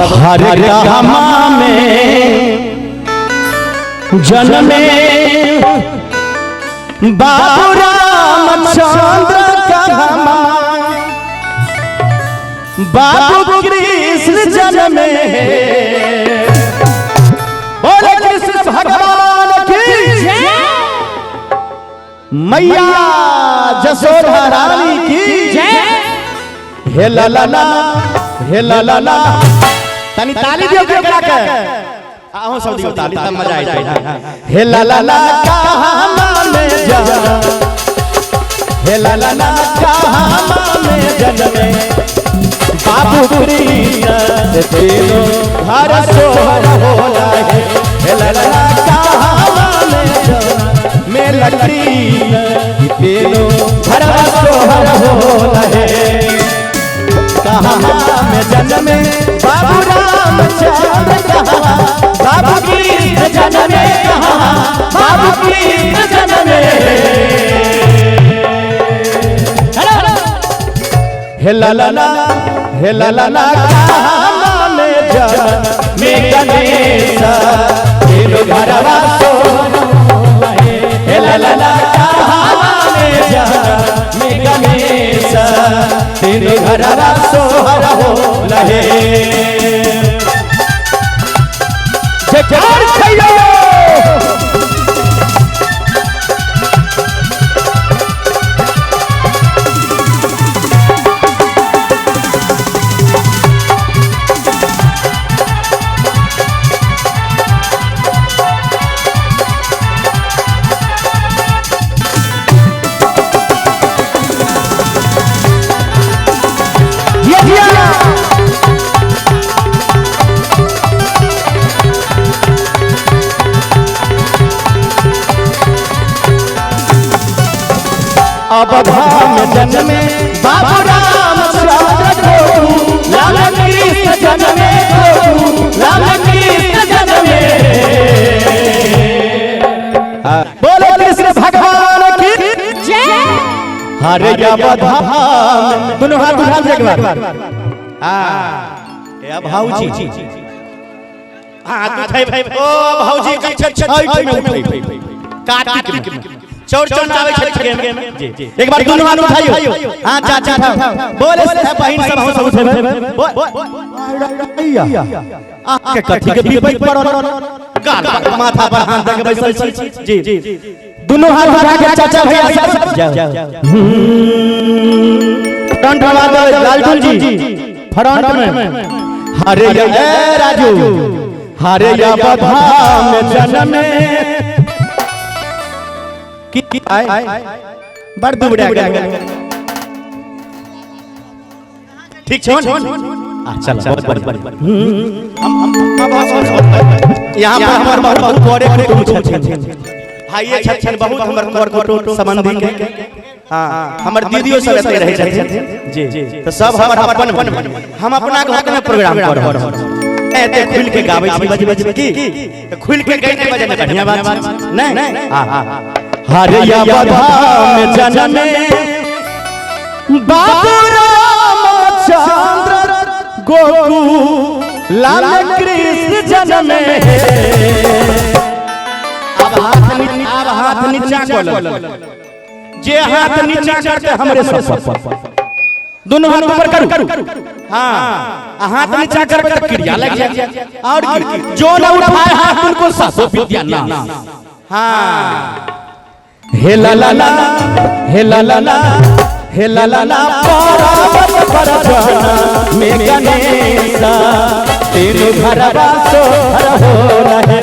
हर कहमा में जन्मे बाबू रामचंद्र कहमा बाबू कृष्ण जन्मे। बोले कृष्ण भगवान की जय, मैया जसोदा रानी की जय। हे ला ला ला, हे ला ला ला, तनी ताली दियो केकरा के, अहो सब दियो ताली तब मजा आई। हे ला ला ला कहां में जा, हे ला ला ला कहां में जन्मे बाबू कृष्ण से तीनों हर सोहर होला है। हे ला ला ला कहां में जन्मे कृष्ण तीनों हर सोहर होला है। कहां में जन्मे बाबू रामचंद्र कहां बाबू कृष्ण जन्मे, कहां बाबू कृष्ण जन्मे। हे ला ला ला, हे ला ला ला कहां में जन्मे गणेश तीनों घरवा सोहर होला है। हे ला ला ला कहां में जन्मे गणेश तीनों घरवा सोहर होला है। जयकार खैयो अब धाम जन्मे बाबू रामचंद्र गोकु लाल कृष्ण जन्मे, गोकु लाल कृष्ण जन्मे। बोलो कृष्ण भगवान की जय। हरे अवधाम दोनों हाथ उठा एक बार। हां ए भाऊजी, हां तू भाई ओ भाऊजी के छठ में उठै कार्तिक में चौरचन आवे छै में। जी एक बार दोनों हाथ उठाइयो। हां चाचा बोले बहिन सब हम सब उठेबै। आ के कथी के पीपै पड़ल गाल पर माथा पर हाथ दे के बैसल छी। जी दोनों हाथ उठा के चाचा भैया सब फ्रंट वाला लालटूल जी फ्रंट में। हरे ए राजू हरे अवधाम जन्मे की आए बड़ दुबड़ा गया। ठीक छै अच्छा बहुत बढ़िया। यहाँ पर हमर बहुत बड़े कुटुंब छथिन, भाइये छथिन बहुत हमर कर कुटुंब संबंधी के। हां हमर दीदियो सब एते रहै छथिन। जी तो सब हमर अपन हम अपना घर में प्रोग्राम कर रहल एते खुल के गाबै छी बज बज की खुल के गाइने बजने बढ़िया बात नहीं। हां हरे अवधाम जन्मे बाबू रामचंद्र गोकु लाल कृष्ण जन्मे। अब हाथ नीचा कर जे हाथ नीचा करते हमरे सब दोनों हाथ ऊपर करू। हां हाथ नीचा करबे त क्रिया लग जाए और जो न उठाए हाथ उनको सासो विद्या ना। हां हे ला ला ला, हे ला ला ला, हे ला ला ला पर्वत पर जन्मे गणेश तीनों घरवा सोहर होला है।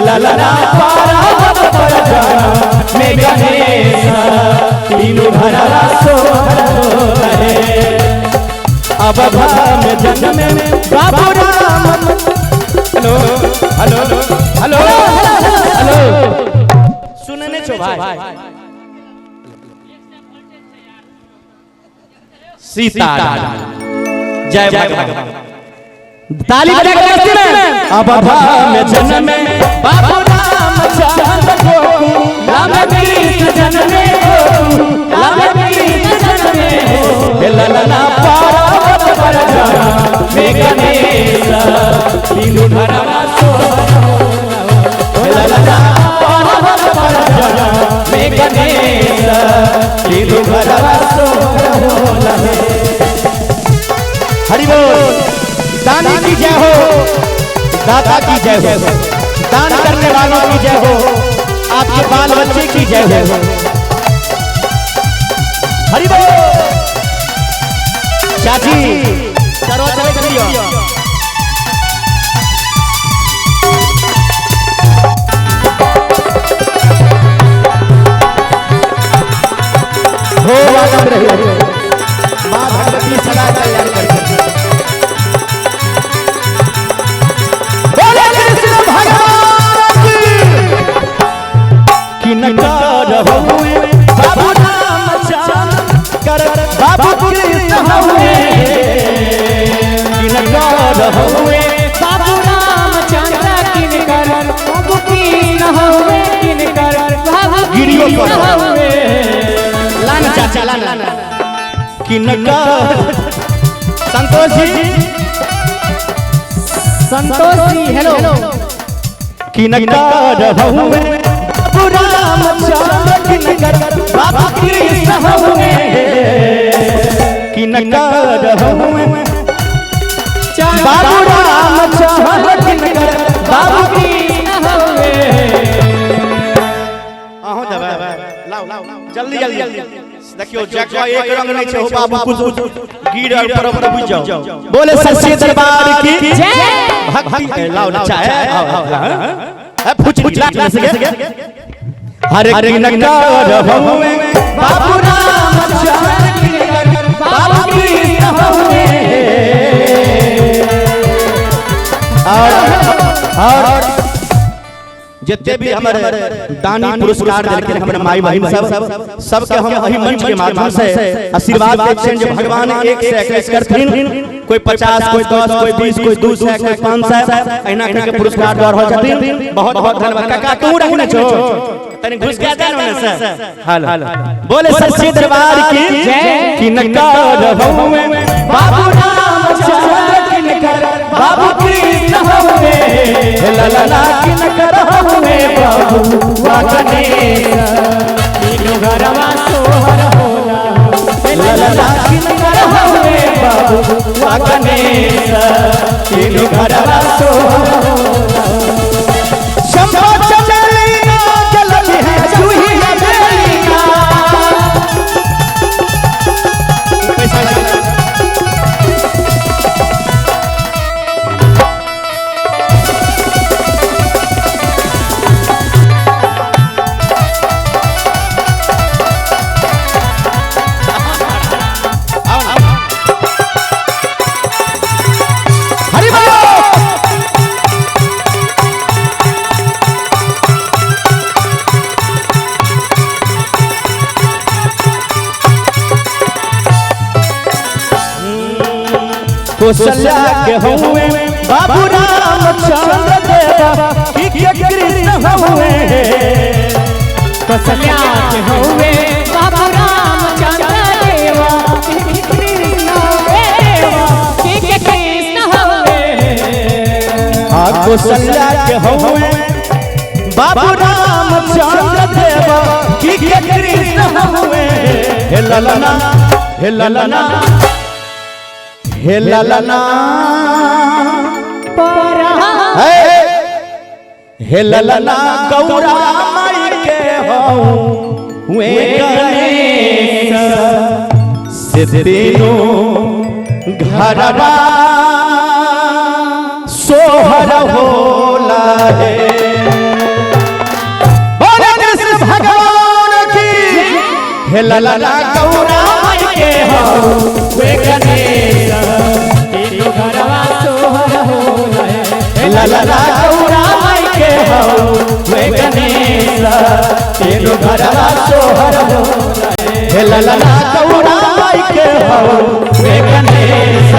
ला ला ला पर्वत पर जन्मे गणेश तीनों घरवा सोहर होला है। अब धाम जन्मे Babu Ram. Hello hello hello hello सुनने छो भाई सीता जय भगवान ताली बजा के मस्ती में। अब धाम जन्मे बाबू रामचंद्र गोकु राम कृष्ण जन्मे, गोकु राम कृष्ण जन्मे। हे ला ला ला पर्वत पर जन्मे गणेश दानी की जय हो, दाता की जय हो, दान करने वालों की जय हो, आपके बाल बच्चे की जय हो। हरि बोल। चाची चलो चले चलियो। हो आनंद रही माँ भगवती सदा कल्याण करती। बोले कृष्ण भगवान की। किनकर हुए बाबू रामचंद्र कर बाबू कृष्ण हुए। किनकर हुए बाबू रामचंद्र किनकर बाबू कृष्ण हुए। किनकर बाबू गिरियो कृष्ण पर। हुए। लाना चाचा लाना। किनकर संतोष जी, संतोष जी हेलो। किनकर हुए बाबू रामचंद्र किनकर बाबू कृष्ण हुए। किनकर हुए बाबू रामचंद्र किनकर बाबू कृष्ण हुए। अहो देबै लाओ लाओ जल्दी जल्दी। देखियो जगह एक रंग नहीं छै हो बाबू, कुछ गिर और पर बुझ जाओ। बोले सच्चे दरबार की जय। भक्ति लाओ ना चाहे आओ आओ है फुच ला सके। हरे किनकर हुए बाबू रामचंद्र किनकर बाबू कृष्ण हुए। और जितने भी हमारे दानी पुरस्कार देलखिन हमर माई बहिन सब सबके हम एहि मंच के माध्यम से आशीर्वाद दै छियनि जे भगवान 1 से 21 करथिन। कोई 50, कोई 10, कोई 20, कोई 200, कोई 500 एना करके पुरस्कार दऽ रहल छथिन। बहुत बहुत धन्यवाद। काका तू रखने छो तनी घुस के जा ने से। हाल बोले सच्चे दरबार की जय। किनकर हुए बाबू रामचंद्र किनकर बाबू कृष्ण हुए। ला ला ला किनकर हुए बाबू गणेश। तीनों घरवा सोहर होला। ला ला ला किनकर हुए बाबू गणेश। तीनों घरवा सोहर होला। शंभो चमेली जलती है जूही बेलिया। पैसा हरि बोल। कौशल्या के हुए बाबू रामचंद्र देवा की के कृष्ण हुए। कौशल्या के हुए बाबू रामचंद्र देवा के कृष्ण देवा के कृष्ण हुए। आ कौशल्या के हुए बाबू रामचंद्र देवा की के कृष्ण हुए। हे ललना हे ललना हे ललना हे ललना गौरा माई के हुए गणेश। से तीनों घरवा सोहर होला है। बोले कृष्ण भगवान की। हे ललना गौरा माई के हुए गणेश। तीनों घरवा सोहर होला। हे ललना गौरा माई के हुए गणेश। तीनों घरवा सोहर होला। हे ललना गौरा माई के हुए गणेश।